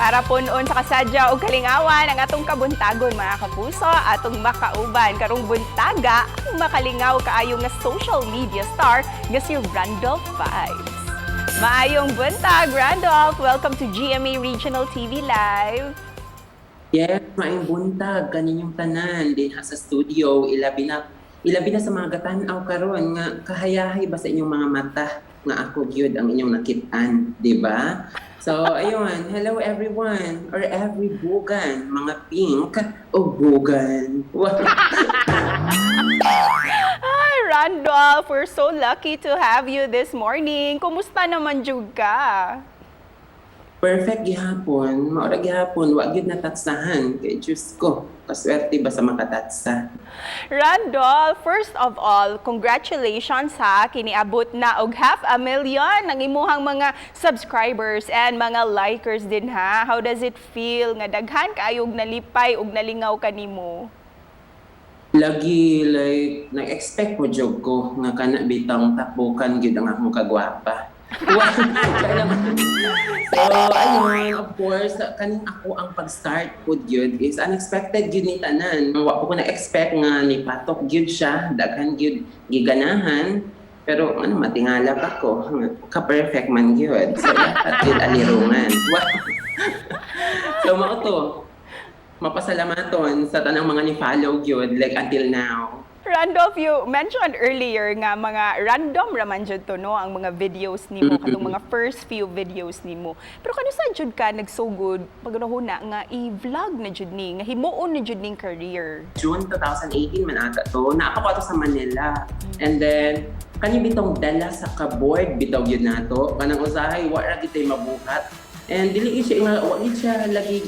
Para punon sa kasadya ug kalingawan ang atong kabuntagon, mga kapuso, atong makauban karong buntaga ang makalingaw kaayo nga social media star nga si Randolph Vibes. Maayong buntag, Randolph! Welcome to GMA Regional TV Live. Yes, maayong buntag kaninyong tanan dinha sa studio, ilabi na sa mga gatan-aw karon nga kahayahay ba sa inyong mga mata nga ako gyud ang inyong nakit-an, di ba? So ayun, hello everyone or every bugan, mga pink o bugan. Wow. Hi, Randolph! We're so lucky to have you this morning. Kumusta naman jud ka? Perfect gihapon, mao ra gihapon, wa gyud natatsahan kay Diyos ko, kaswerte ba sa makatatsa. Randolph, first of all, congratulations ha. Kiniabot na og half a million ang imuhang mga subscribers and mga likers din ha. How does it feel nga daghan kaayog nalipay ug nalingaw kanimo? Lagi, like nag-expect mo jud ko nga kana bitang tapukan gyud ang akong kagwapa. Wow. So ayun, of course, kaning ako ang pag-start pud gyud is unexpected gyud ni tanan. Wa po ko na-expect nga ni patok gyud siya, daghan gyud giganahan. Pero ano, matingala pa ko, ka-perfect man gyud. So dapat gyud alirungan. Wow. So mao to. Mapasalamaton sa tanang mga ni-follow gyud like until now. Randolph, you mentioned earlier nga mga random raman jud to, no, ang mga videos nimo, katong mga first few videos nimo. Pero kanus-a jud ka nagsugod paghunahuna nga i-vlog na jud ni, nga himuon na jud ning career? June 2018 man ata to. Naa pa ko ato sa Manila. And then, kani bitong dala sa ka-board bitaw yun nato. Kanang usahay, wa ra gyud mabuhat. And dili gyud siya nga wa gyud siya lagi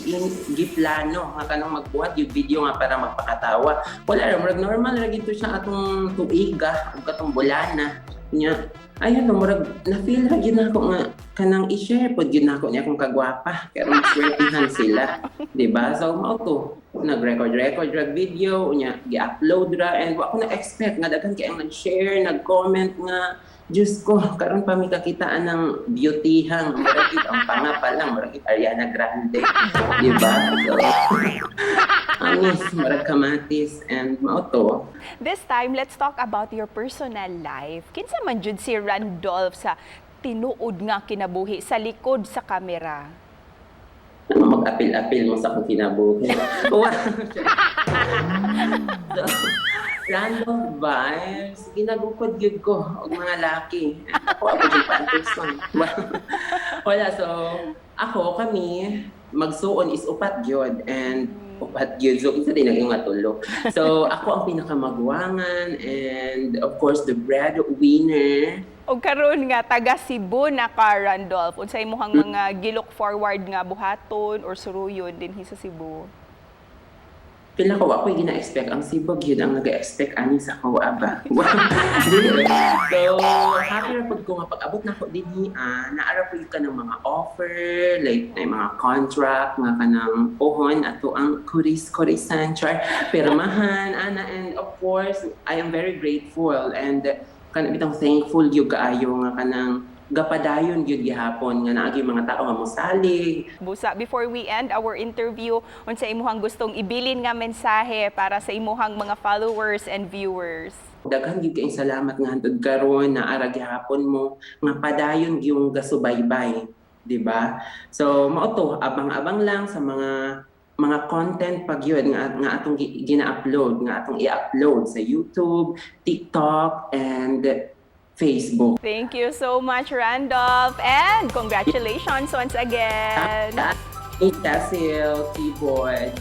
giplano nga kanang magbuhat yung video nga para magpakatawa. Wala ra, murag normal ra gyud to siya atong tuiga ug katong bulana. Nya ayun no, murag na-feel ra gyud nako nga kanang i-share pod gyud nako niya akong kagwapa kay aron maswertihan sila, di ba? So mao to, nag-record record ra video unya gi-upload ra and wa ko na-expect nga daghan kay ang nag-share, nag-comment nga Diyos ko, karon pa mi kakitaan ng beautyhang murag gyud ang panga pa lang, murag gyud Ariana Grande, di ba? So anis, murag kamatis and mao to. This time, let's talk about your personal life. Kinsa man jud si Randolph sa tinuod nga kinabuhi sa likod sa kamera? Ano, mag-apil-apil mo sa akong kinabuhi? Wow. So, random vibes, ginagukod gyud ko og mga laki. Ako jud paantuson. Wala, so ako, kami magsuon is upat gyud and upat gyud, so isa din ang iyong tulo. So ako ang pinakamagwangan and of course the breadwinner. Og karon nga taga Cebu na ka, Randolph, unsay imong mga gi-look forward nga buhaton or suruyon dinhi sa Cebu? Pila ko ako gina-expect ang Cebu gyud ang naga-expect ani sa ko aba. Dili. So happy ra pud ko nga pag-abot nako dinhi, naa ra pud ka ng mga offer like na mga contract nga kanang pohon ato ang kuris kurisan char pirmahan ana, and of course I am very grateful and kanang bitang thankful gyud kaayo nga kanang gapadayon gyud gihapon nga naagi mga tao nga mosalig. Busa, before we end our interview, unsa imuhang gustong ibilin nga mensahe para sa imuhang mga followers and viewers? Daghan gyud kaayong salamat nga hantod karon naa ra gihapon mo nga padayon gyung gasubaybay, di ba? So mao to, abang-abang lang sa mga content pag yun nga atong gina-upload, nga atong i-upload sa YouTube, TikTok and Facebook. Thank you so much, Randolph, and congratulations once again. Cecil, Keyboard.